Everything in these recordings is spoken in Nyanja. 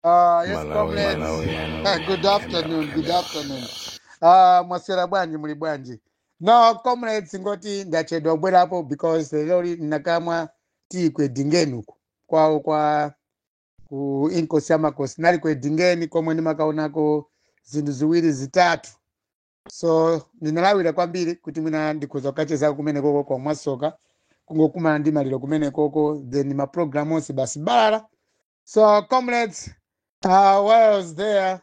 Yes, Malawi, comrades. Malawi, Good Camera, afternoon. Good camera. afternoon. Mwaswera bwanji, muli bwanji? No, comrades, ngoti ndachedwa kubwerapo because lero nakamwa tii kwedingeni uku kwawo kwa ku Inkosi Yamakosi. Nali kwedingeni komwe ndimakaonako zinthu ziwiri zitatu, so ndinalawira kwambiri kuti mwina ndikhoza kukachezako kumene koko kwa mwasoka kungokumana ndi maliro kumene koko, then ma program onse basi balala. So comrades, while I was there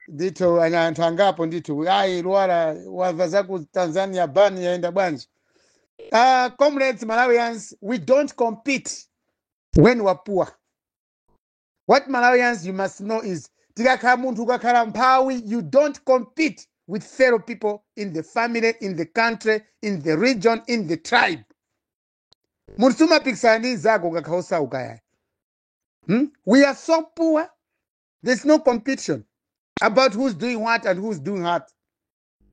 ndithu ana anthu angapo ndithu, ayi Lwara, wamva za ku Tanzania, ban yaenda bwanji? Comrades, Malawians, we don't compete when we're poor. What Malawians you must know is tikakhala munthu ukakhala mphawi, you don't compete with fellow people in the family, in the country, in the region, in the tribe. Munthu sumapikisana ndi zako ukakhala osauka yayi, We are so poor, there's no competition about who's doing what and who's doing what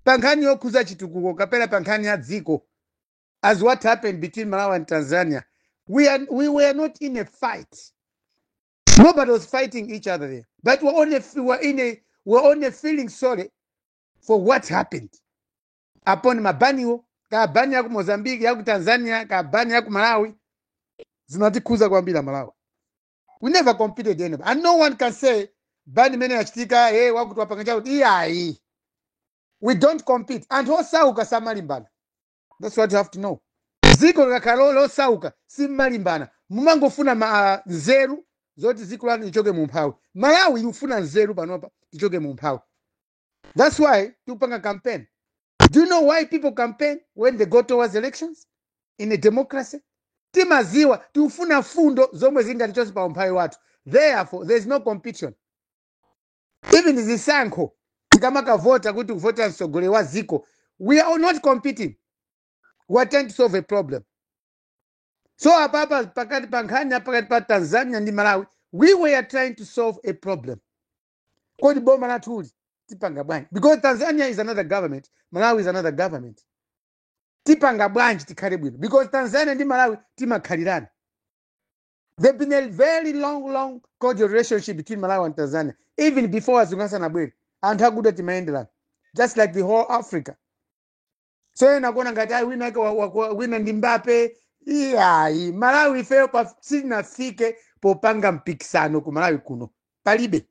pa nkhani yokhuza chitukuko kapena pa nkhani ya dziko, as what happened between Malawi and Tanzania. We were not in a fight. Nobody was fighting each other there, but we're only feeling sorry for what happened upon mabaniwo, ka ban ya ku Mozambique, ya ku Tanzania, ka ban ya ku Malawi. Zinatikhuza kwambiri Malawi. We never competed anybody, and no one can say ban imene yachitika, hey, wakuti wapanga chakuti, iyayi. We don't compete. Anthu osauka samalimbana. That's what you have to know. Dziko likakhala losauka simmalimbana, mumangofuna ma nzeru zoti dziko lanu lichoke mu mphawi. Malawi ikufuna nzeru panopa tichoke mu mphawi. That's why tikupanga campaign. Do you know why people campaign when they go towards elections in a democracy? Timaziwa tikufuna fundo zomwe zingatichotse pa umphawi wathu. Therefore there is no competition. Even zisankho tikamakavota kuti kuvota mtsogoleri wa dziko, we are not competing. We are trying to solve a problem. So apapa pakati pa nkhani pakati pa Tanzania ndi Malawi, we were trying to solve a problem. Kodi boma lathuli tipanga bwanji? Because Tanzania is another government, Malawi is another government. Tipanga bwanji tikhale bwino? Because Tanzania ndi Malawi timakhalirana. There's been a very long, long cordial relationship between Malawi and Tanzania even before azungu asanabwere. Anthu akuda timayenderana just like the whole Africa. So ena kuona ngati ayi wina ake wina ndi Mbappe, iyayi. Malawi ifeyo sitinafike popanga mpikisano. Ku Malawi kuno palibe.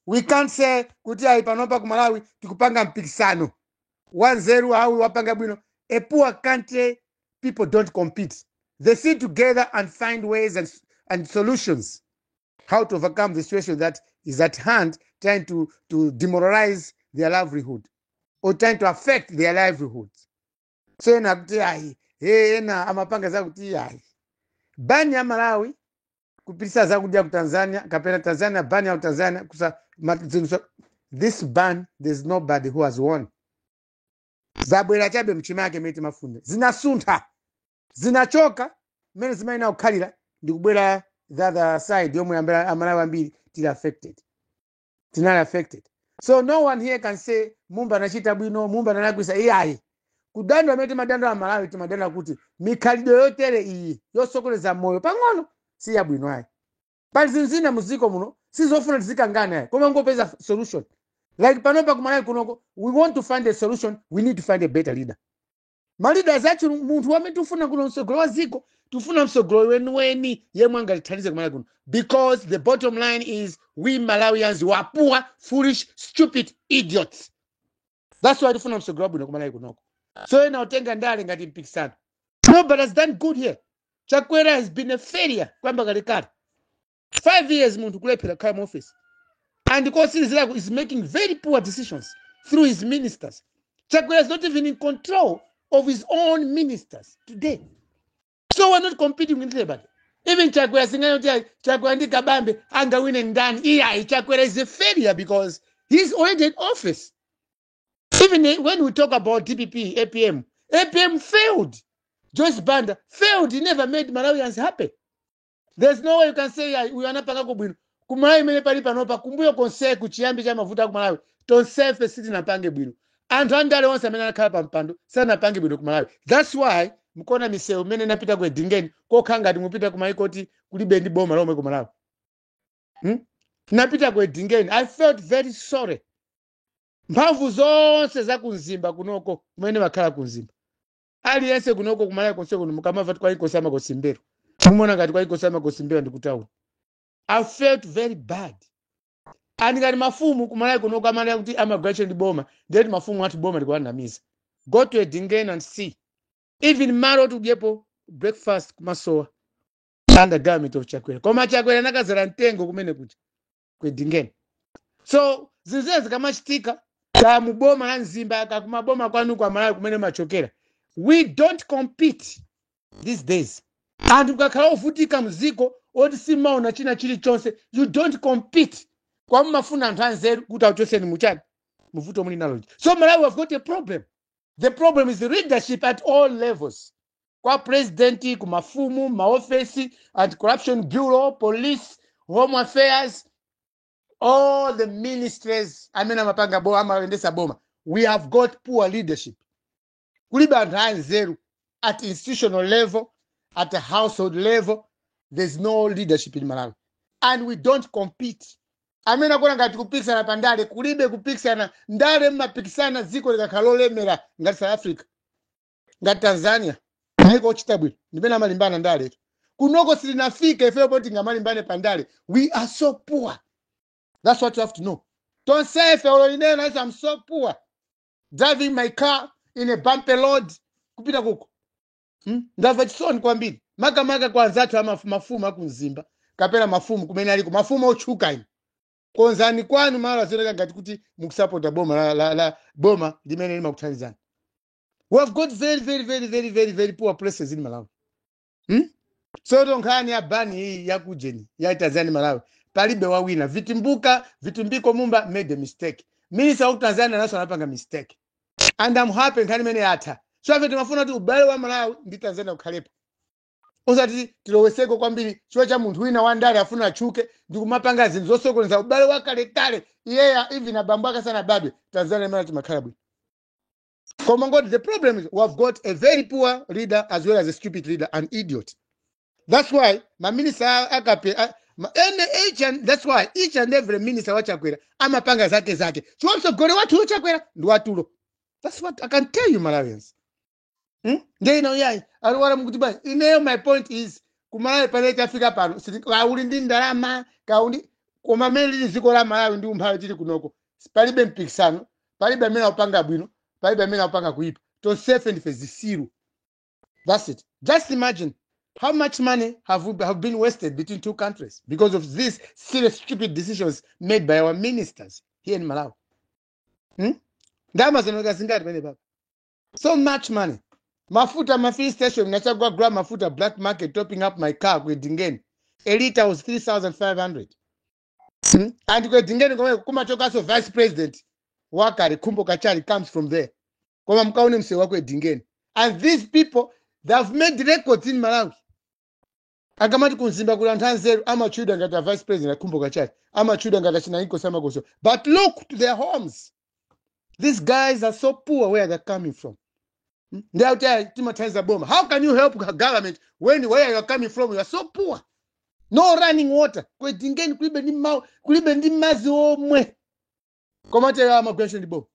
We can't say kuti ayi, panopa ku Malawi tikupanga mpikisano wanzeru awi wapanga bwino. A poor country, people don't compete. They sit together and find ways and solutions how to overcome the situation that is at hand, trying to demoralize their livelihood or trying to affect their livelihoods. So ena kuti ayi, hey, ena amapanga zakuti ayi, ban ya Malawi kupitisa zakudya ku Tanzania kapena Tanzania ban ya ku Tanzania kusa this ban, there's nobody who has won. Zabwera chabe mchimake mene timafuna. Zinasuntha, zinachoka mmene zimayenera kukhalira ndikubwera the other side yomwe Amalawi ambiri tili affected, tinali affected. So no one here can say Mumba anachita bwino, Mumba analakwisa, iyayi. Kudandwa amene timadandwa Malawi, timadandwa kuti mikhalidwe yotere iyi yosokoneza moyo pang'ono si yabwino ayi. Pali zinthu zina muziko muno sizofuna tizikangana ayi, koma ngopeza solution. Like panopa kumalawi kunoko, we want to find a solution. We need to find a better leader. Ma leaders acho, munthu wamene tifuna kuno msogolo wa ziko, tifuna msogolo weniweni yemwe angatithandize kumalawi kuno, because the bottom line is we Malawians were poor, foolish, stupid idiots. That's why tifuna msogolo wabwino kumalawi kunoko. So ena utenga ndale ngati mpikisano. Nobody has done good here. Chakwera has been a failure kuyamba kalekale. 5 years munthu kulephera kukhala mu office, and kosirizirako is making very poor decisions through his ministers. Chakwera is not even in control of his own ministers today. So we're not competing with anybody. Even Chakwera singayoti Chakwera ndi Kabambe angawine ndani, iyayi. Chakwera is a failure because he's already in office. Even when we talk about DPP, APM, APM failed. Joyce Banda failed. He never made Malawians happy. There's no way you can say uyu anapangako bwino kumalawi imene pali panopa. Kumbuyo konse kuchiyambi cha mavuto aku Malawi, tonsefe sitinapange bwino. Anthu andale onse amene anakhala pa mpando sanapange bwino ku Malawi. That's why mukuona misewu imene inapita ku Edingeni kokhala ngati mupita ku maiko oti kulibe ndi boma lomwe ku Malawi, Napita ku Edingeni, I felt very sorry. Mphamvu zonse za kumzimba kunoko, kumene makhala kumzimba, aliyense kunoko kumalawi konse kuno, mukamava kwa Inkosi Makosi M'mbelwa, mumona ngati kwa Inkosi Makosi M'mbelwa ndikutauni. I felt very bad. And ngati mafumu kumalawi kunoko amanena kuti amagwira ndi boma, ndeti mafumu athu boma likuwanamiza. Go to Edingeni and see. Even malo oti udyepo breakfast kumasowa under government of Chakwera. Koma Chakwera nakazala mtengo kumene kuja ku Edingeni. So zinthu zikamachitika ka muboma la Mzimba, ka kumaboma kwanu kwa Malawi kumene machokera, we don't compete these days. Anthu kukakhala ovutika mziko oti simaona china chilichonse, you don't compete. Kwa mumafuna anthu anzeru kuti akuchoseni muchani, muvuto muli nalo. So Malawi have got a problem. The problem is the leadership at all levels, kwa president, kumafumu, maofesi, Anti-Corruption Bureau, police, Home Affairs, all the ministries amene amapanga boma, amayendesa boma. We have got poor leadership. Kulibe anthu anzeru at institutional level, at the household level. There's no leadership in Malawi and we don't compete. Amene akuona ngati kupikisana pa ndale, kulibe kupikisana ndale. Mmapikisana dziko likakhala lolemera ngati South Africa, ngati Tanzania, maiko ochita bwino ndimene amalimbana ndale. Kunoko silinafike ifeyo poti tingamalimbane pa ndale. We are so poor. That's what you have to know. Tonsefe, olo inena, I'm so poor, driving my car in a bumpy road kupita kuko. Ndamva chisoni kwambiri, makamaka kwa anzathu ama mafumu akumzimba kapena mafumu kumene aliko, mafumu otchuka. Inu konzani kwanu malo azioneka ngati kuti mukusapota boma la boma limene limakuthandizani. We have got very, very, very, very, very, very poor places in Malawi, So nkhani ya ban iyi yakujeni ya Tanzania, Malawi palibe wawina. Vitimbuka, Vitumbiko Mumba made a mistake. Minister wa Tanzania naso anapanga mistake and I'm happy nkhani imene yatha. So ife timafuna kuti ubale wa Malawi ndi Tanzania ukhalepo, osati tiloweseko kwambiri chifukwa cha munthu wina wandale afuna atchuke ndi kumapanga zinthu zosokoneza ubale wakalekale. Iyeya even abambo ake asanabadwe, Tanzania imene timakhala bwino. Koma ngoti the problem is we have got a very poor leader as well as a stupid leader, an idiot. That's why maminista akape ene each and that's why each and every minister waChakwera amapanga zake zake, chifukwa mtsogoleri wathu waChakwera ndi watulo. That's what I can tell you, Malawians, Ndiye ino yayi aliwala mukuti bwanji. Ineyo my point is, kuMalawi pane tafika pano, kauli ndi ndalama kauli, koma amene lili dziko la Malawi ndi umphawi tili kunoko, palibe mpikisano, palibe amene akupanga bwino, palibe amene akupanga kuipa. Tonsefe ndife zisiru. That's it. Just imagine how much money have been wasted between two countries because of these serious stupid decisions made by our ministers here in Malawi, Ndalama zinoka zingati pene papa? So much money. Mafuta, ma filling station nachagwagula mafuta black market, topping up my car ku Edingeni, a liter was 3500, And ku Edingeni komwe kumachokanso vice president wakale Khumbo Kachali comes from there. Koma mkaone msewu wa ku Edingeni. And these people, they have made records in Malawi. Akamati kumzimba kuli anthu anzeru, amatchulidwa ngati a vice president Khumbo Kachali, amatchulidwa ngati achina Inkosi Amakoso. But look to their homes. These guys are so poor where they're coming from. Ndi akuti ayi, timathandiza boma. How can you help government when where you are coming from you are so poor? No running water ku Edingeni, kulibe ndi kulibe ndi madzi omwe, koma tero amagwira ndi boma.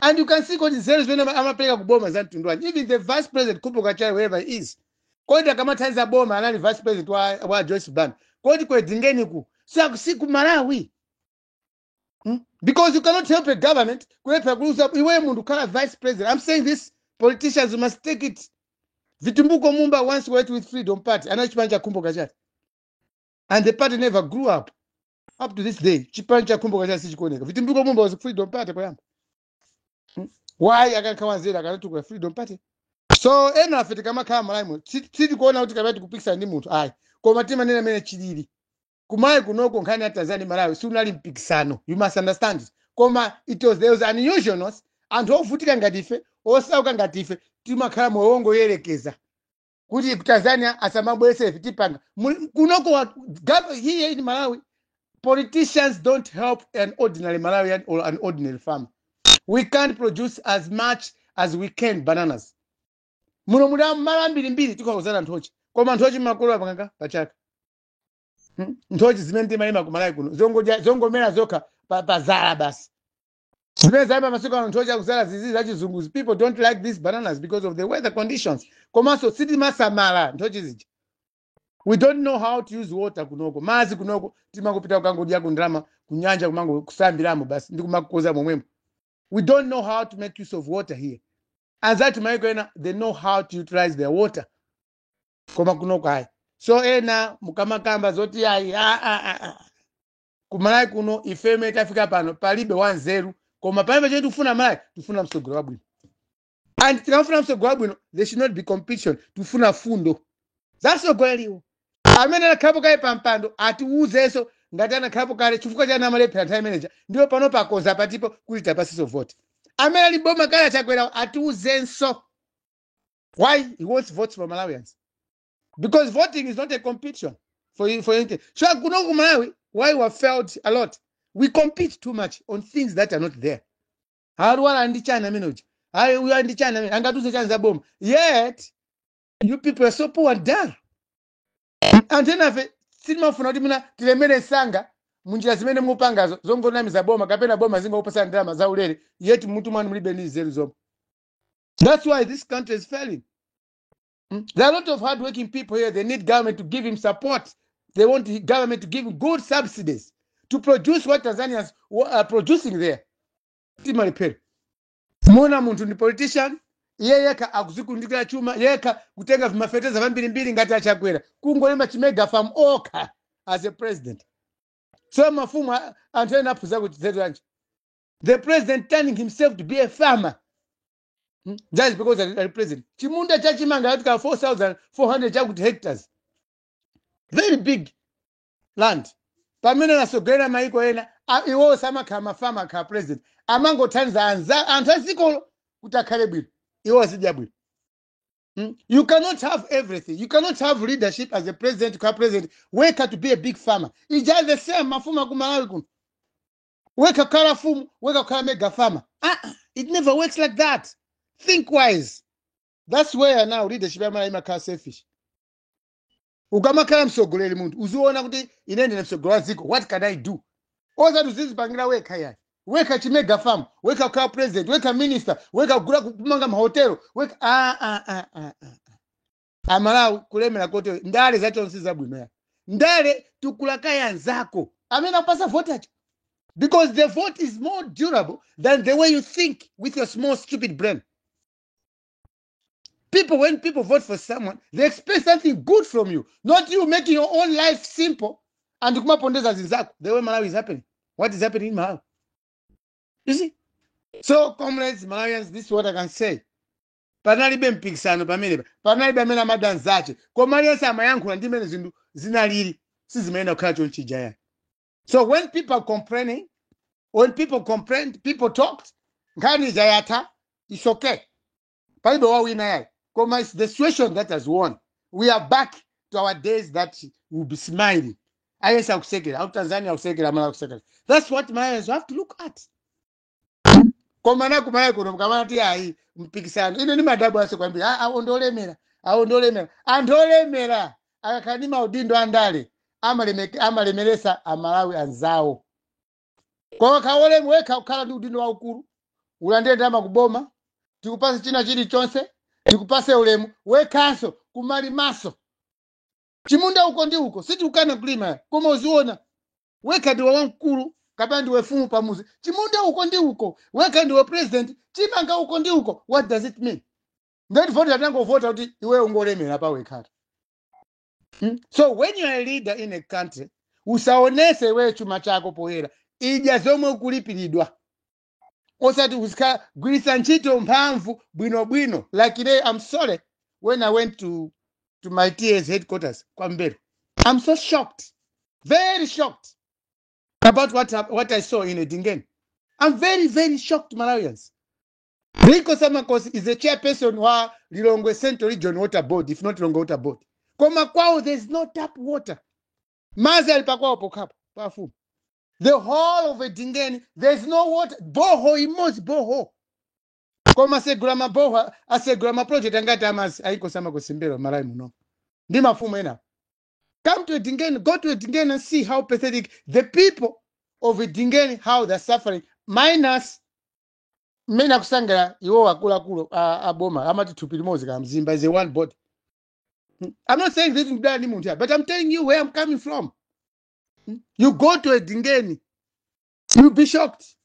And you can see kuti nzeru zimene amapereka kuboma za mtundu wanji. Even the vice president Khumbo Kachali, wherever he is, kodi akamathandiza boma, anali vice president wa Joyce Banda, kodi ku Edingeni ku si ku Malawi, Because you cannot help a government kulepha kuluza iwe munthu kukhala vice president. I'm saying this, politicians must take it. Vitumbuko Mumba once worked with Freedom Party, anali chipani cha Khumbo Kachali, and the party never grew up. Up to this day chipani cha Khumbo Kachali sichikuoneka. Vitumbuko Mumba was Freedom Party poyamba, Why akakhala wanzeru akanatukula Freedom Party? So ena afe tikamakhala Malawi sitikuona kuti kapena tikupikisana ndi munthu, ayi, koma timanena amene chilili kuMalawi kunoko. Nkhani ya Tanzania, Malawi siunali mpikisano, you must understand it. Koma it was there was unusualness. Anthu ovutika ngati ife, osauka ngati ife, timakhala moyo wongoyerekeza kuti ku Tanzania asamabwerese ife tipanga kunoko. Here in Malawi, politicians don't help an ordinary Malawian or an ordinary farmer. We can't produce as much as we can bananas. Muno muli malo ambirimbiri tikakuzana nthochi, koma nthochi makolo apanganga pachaka. Nthochi zimene timalima kumalawi kuno zongodya zongomera zokha pa zala basi. Zimene zayima masiku ano, nthochi akuzala zizi zachizunguzi. People don't like these bananas because of the weather conditions, komanso sitimasamala nthochi zija. We don't know how to use water kunoko. Madzi kunoko timangopita kukangodya kundalama kunyanja, kumango kusambiramo basi ndi kumakoza momwemo. We don't know how to make use of water here. Anzathu maiko ena, they know how to utilize their water, koma kunoko ayi. So ena mukamakamba zoti ayi, ah, ah, ah, ah. Kumalawi kuno ifeme tafika pano palibe wanzeru, koma palibe chete tikufuna Malawi. Tifuna msogolo wabwino, and tikamafuna msogolo wabwino, there should not be competition. Tifuna fundo zasogoleriwo. Amene anakhalapo kale pampando atiwuzenso ngati anakhalapo kale, chifukwa chani amalephera nthawi imeneja, ndipo pano pakoza patipo kuti tapasiso vote. Amene ali boma kale, Achakwera, atiwuzenso why he wants votes for Malawians, because voting is not a competition for anything. So kuno ku Malawi, why we have failed a lot, we compete too much on things that are not there. Haruwala ndi chani amene uja, hayi, uyu ndi chani amene angatiuze chani za boma? Yet you people are so poor and dull. Anthu enafe sitimafuna kuti mina tilemere msanga munjira zimene mupangazo zongonamiza boma, kapena boma zingopasa ndalama zaulere, yet mutu mwanu mulibe ni nzeru zomwe. That's why this country is failing. There are a lot of hardworking people here. They need government to give him support. They want the government to give him good subsidies to produce what Tanzanians are producing there. Timalipera mona munthu ndi politician, iye yekha akuzikundikira chuma yekha, kutenga vimafeteza vambirimbiri ngati Achakwera, kungolima chimega farm okha as a president. So mafumu anthu ena aphunzira kuti zetu yanji, the president turning himself to be a farmer. Just because ali president, chimunda chachimanga katika 4400 chakuti hectares, very big land, pamene anasogolera maiko ena, iwowo samakhala mafama, akhala president, amangothandiza anthu azikolo kuti akhale bwino, iwo azidya bwino. You cannot have everything. You cannot have leadership as a president, kwa president weka to be a big farmer. It's just the same mafumu akumalawi kuno, weka kukhala fumu, weka kukhala mega farmer. Ah, ah, it never works like that. Think wise. That's where now leadership yamalawi imakhala selfish. Ukamakhala mtsogoleri, munthu uziona kuti ine ndine mtsogoleri wa dziko, what can I do? Osati uzizipangira wekha yani, wekha chimega farm, wekha kukhala president, wekha minister, wekha kugula, kumanga mahotelo wekha. Ah, ah, ah, ah, ah. Amalawi kulemera kote, ndale zachonse zabwino ya ndale, tukulakaya anzako amene akupasa vote acho, because the vote is more durable than the way you think with your small stupid brain. People, when people vote for someone, they expect something good from you, not you making your own life simple and kumapondeza zinzako the way Malawi is happening. What is happening in Malawi, you see? So comrades, Malawians, this is what I can say. Panalibe mpikisano pamenepa, panalibe amene amada nzache, koma aliyense amayankhula ndi mmene zinthu zinalili. Sizimayenda kukhala chonchija yani. So when people are complaining, when people complained, people talked, nkhani ija yatha. It's okay, palibe wawina yayi, koma it's the situation that has won. We are back to our days that will be smiling. Aliyense akusekera, aku Tanzania akusekera, amala akusekera. That's what Malawians have to look at. Koma nakumalawi kuno mukamati ayi mpikisano, ine ndimadabwa ase kwambiri. Ah, awo ndolemera, awo ndolemera. Anthu olemera akakhala ndi maudindo andale amalemeresa Amalawi anzawo. Koma khaolemu wekha kukhala ndi udindo waukulu, ulandire ndalama kuboma, tikupase china chilichonse, tikupase ulemu, wekhanso kumalimaso chimunda uko ndi uko. Sitikukana kulima, koma uziona wekha ndiwe wamkulu kapena ndiwe fumu pamuzi, chimunda uko ndi uko, wekha ndiwe president, chimanga uko ndi uko. What does it mean? Ndeti voti atangovota kuti iwe ungolemera pa wekhata. So when you are a leader in a country, usaonese iweyo chuma chako poyera. Idya zomwe ukulipiridwa, osati uzikhala gwiritsa ntchito mphamvu bwinobwino. Like today, I'm sorry, when I went to my TA's headquarters kwambero, I'm so shocked, very shocked about what I saw in Edingeni. I'm very, very shocked, Malawians. Rico Samakosi is the chairperson wa Lilongwe Central Region Water Board, if not Lilongwe Water Board. Koma kwawo there's no tap water. Mazi ali pakwawo pokhapo pafupi. The whole of Edingeni there's no water. Borehole imodzi, borehole. Koma asegula maboho, asegula maproject angati amazi aiko Samakosi mbero Malawi muno ndi mafumu ena. Come to Edingeni, go to Edingeni and see how pathetic the people of Edingeni, how they're suffering, minus mmene akusangala iwo akuluakulu aboma amati thupi limodzi ka Mzimba is a one body. I'm not saying this ndidani munthu, but I'm telling you where I'm coming from. You go to Edingeni, you'll be shocked.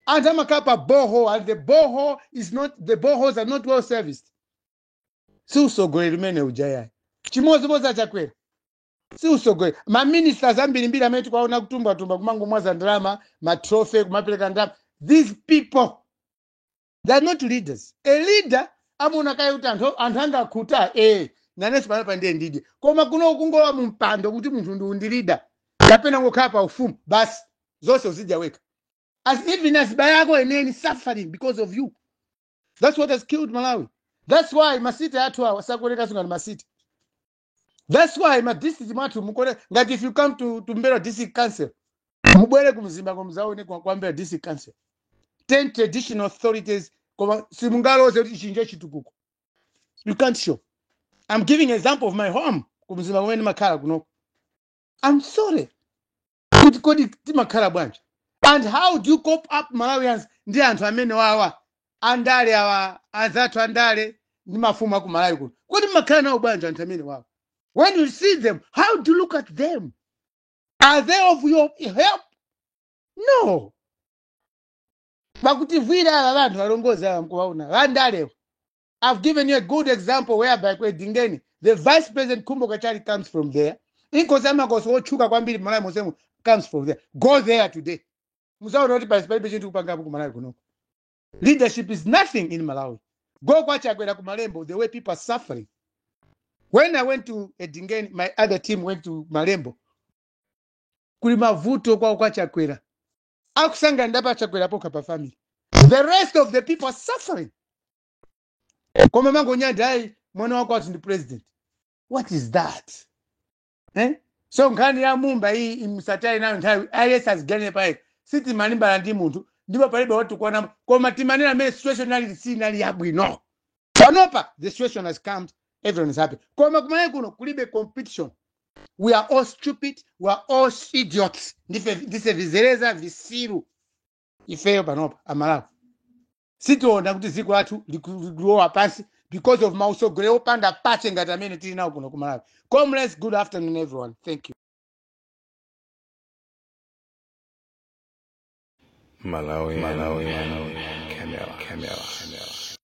Anthu amakhala pa borehole, and the borehole is not, the boreholes are not well serviced. Si usogoleri umene uja yayi. Chimodzimodzi aChakwera, si usogoleri. Maministers ambirimbiri amene tikuwaona kutumbatumba, kumangomwaza ndalama, matrophy, kumapereka ndalama, these people, they are not leaders. A leader amaona kaye kuti anthu angakhuta, nanenso panopa ndiye ndidye. Koma kuno kungolowa mu mpando kuti munthu ndi leader kapena ngokhala pa ufumu, basi, zonse uzidya wekha, as even as bayako eneni suffering because of you. That's what has killed Malawi. That's why macity athu awa sakuoneka ngati macity. That's why ma district mwathu mukone ngati, if you come to Mbelwa District Council, mubwere kumzimba komzaone kwa Mbelwa District Council, 10 traditional authorities, koma simungaloze kuti chinje chitukuko. You can't show. I'm giving example of my home kumzimba kumene ndimakhala kunoko. I'm sorry kuti kodi timakhala bwanji? And how do you cope up, Malawians, ndi anthu amene wawa andale awa, anzathu andale ndi mafumu aku Malawi kuno? Kodi mmakhala nawo bwanji anthu amene wawa? When you see them, how do you look at them? Are they of your help? No. Vakutivwira ava vanhu valongozi ava mukuvaona vandalewa. I've given you a good example whereby kweDingeni, the vice president Khumbo Kachali comes from there. Inkosi Amakosi wotchuka kwambiri Malawi monsemo comes from there. Go there today, muzaona kuti pali palibe chinthu kupangapo ku Malawi kunoko. Leadership is nothing in Malawi. Go kwaChakwera ku Malembo, the way people are suffering. When I went to Edingeni, my other team went to Malembo, kuli mavuto kwawo kwaChakwera. Akusangana ndapa Chakwera pokha pa family, the rest of the people are suffering. Koma mangonyanja, ayi, mwana wako ati ndi president. What is that, eh? So nkhani ya Mumba iyi musataye nayo nthawi. Aliyense aziganire payekha. Sitimalimbana ndi munthu ndipo palibe watikwana, koma timanena amene situation inali, sinali yabwino. Panopa the situation has come, everyone is happy. Koma kumalawi kuno kulibe competition. We are all stupid, we are all idiots. Ndife ndise vizereza, visiru ifeyo. Panopa Amalawi sitiona kuti dziko lathu likulowa pansi because of mausogolero opanda pache ngati amene tili nawo kuno ku Malawi. Comrades, good afternoon everyone, thank you. Malawi, Malawi, Malawi, Camera, Camera, Camera.